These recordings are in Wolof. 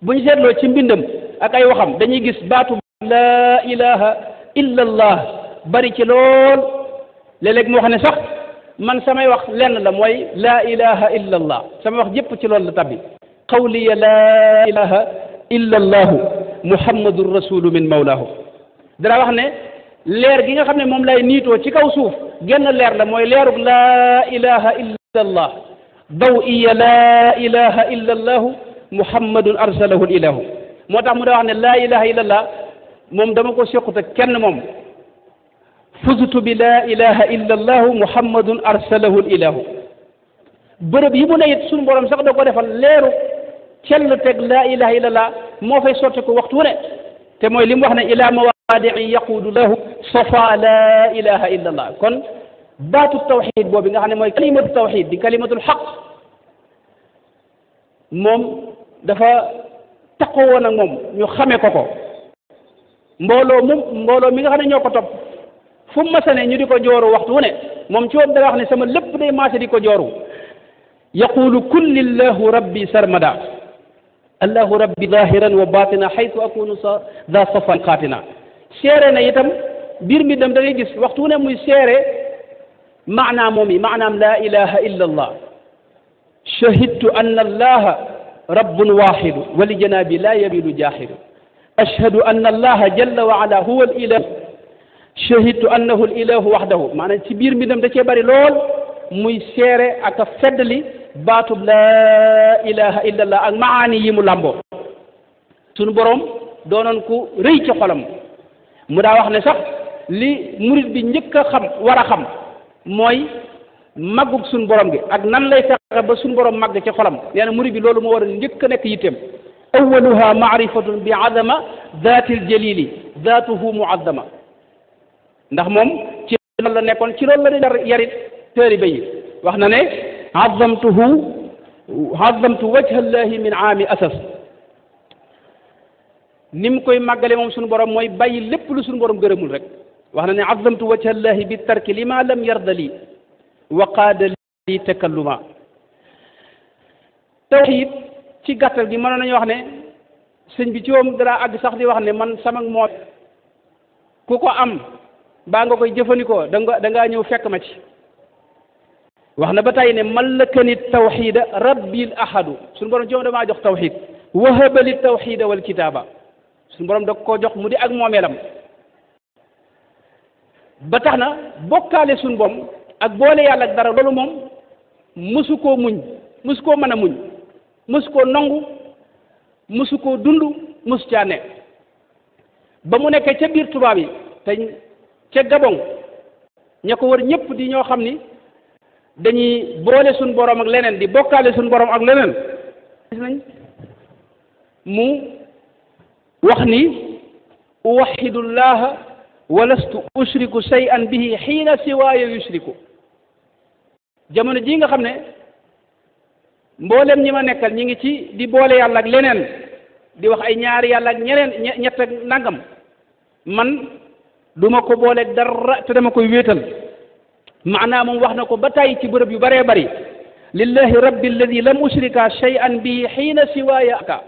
bu ñu seetloo ci mbindam ak ay waxam dañuy gis baatu laa ilaha illa allah bari ci lool léeg-léeg moo xam ne sax man samay wax lenn la mooy laa ilaha illa allah samay wax jëpp ci loolu la tabbi qawliya laa ilaha illa allahu muhammadun rasulu min mawlaahu dara wax ne leer gi nga xam ne moom lay niitoo ci kaw suuf genn leer la mooy leerug laa ilaha illa allah daw iya laa ilaha illa allahu muhammadun arsalahu ilahu moo tax mu daa wax ne laa ilaha illa allah moom dama ko sequt ak kenn moom fuzutu bi laa ilaha illa allahu muhammadun arsalahu ilahu bërëb yi mu ne it suñu borom sax da ko defal leeru cell teg laa ilaha illa allah moo fay sotti ko waxtu wu ne te mooy li mu wax ne ila mawaadi'i yaquudu lahu safa laa ilaha illa allah kon baatu tawxid boobu nga xam ne mooy kalimatu tawxid di kalimatul xaq moom dafa taqoo woon ak moom ñu xamee ko mbooloo mi nga xam ne ñoo ko topp fu mu masane ñu di ko jooru waxtu wu ne moom ci woon da wax ne sama lépp day maase di ko jooru yaqulu kullillahu rabbi sarmada allahu rabbi zahiran wa batina xaytu akunu da safan xaatina seere na itam biir mi dem da ngay gis waxtu wu ne muy seere maanaa moom yi maanaam laa ilaha illa allah shahidtu anna allaha rabbun waxidu wa li janabi la yabilu jaaxidu ashhadu anna allaha jalla wa ala huwa al ilah shahidtu annahu al ilahu waxdahu maanaam ci biir mi dem da cee bari lool muy seere ak a feddali baatub laa ilaha illa allah ak maani yi mu làmboo sunu boroom doonoon ku rëy ci xolam mu daa wax ne sax li murit bi njëkk a xam war a xam mooy màggug suñu borom gi ak nan lay fexe ba suñu borom màgg ci xolam nee na murid bi loolu moo war a njëkk a nekk yitteem awaluha maarifatun bi azama daatil jalili daatuhu muazzama ndax moom ci loolu la nekkoon ci loolu la yarit taalibe yi wax na ne azamtu wajhallahi min aami asas ni mu koy màggale moom suñu borom mooy bàyyi lépp lu suñu borom gërëmul rek wax na ne azamtu wajhallahi bi tarki lima lam yarda li wa qaada li takalluma tawxiid ci gàttal gi mënoon nañu wax ne sëñ bi ci woom dara àgg sax di wax ne man sama moo ku ko am baa nga koy jëfandikoo da ngaa ñëw fekk ma ci wax na ba tey ne mallakani tawxiida rabbil ahadu suñu borom ci moom damaa jox tawxiid wahabali tawxiida wal kitaaba suñu borom da koo jox mu di ak moomeelam ba tax na bokkaale suñu borom ak boole yàlla ak dara loolu moom mësu koo muñ mësu koo mën a muñ mësu koo nangu mësu koo dund mësu caa nekk ba mu nekkee ca biir tubaab yi te ca Gabon ña ko wër ñëpp di ñoo xam ni dañuy boole suñ borom ak leneen di bokkaale suñ borom ak leneen gis nañ mu wax ni uwaxidullaha wa lastu ushriku shay'an bihi xiina siwaaya yushriku jamono jii nga xam ne mboolem ñi ma nekkal ñi ngi ci di boole yàlla ak leneen di wax ay ñaari yàlla ak ñeneen ñett ak nangam man duma ko booleeg dara te dama koy wéetal maanaam moom wax na ko ba tey ci bërëb yu bëree bëri lillahi rabbi alladi lam ushrika shay'an bihi xiina siwaaya ka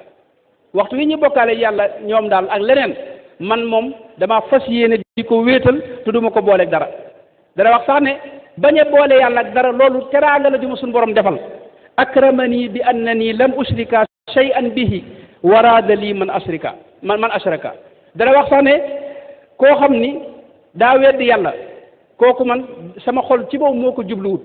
waxtu wi ñu bokkaale yàlla ñoom daal ak leneen man moom dama fas yéene di ko wéetal te duma ko booleeg dara dara wax sax ne bañ a boole yàlla ak dara loolu teraanga la ju ma suñu borom defal akramani bi annani lam ushrika shay'an bihi waraada lii man ashraka dara wax sax ne koo xam ni daa weddi yàlla kooku man sama xol ci boobu moo ko jubluwut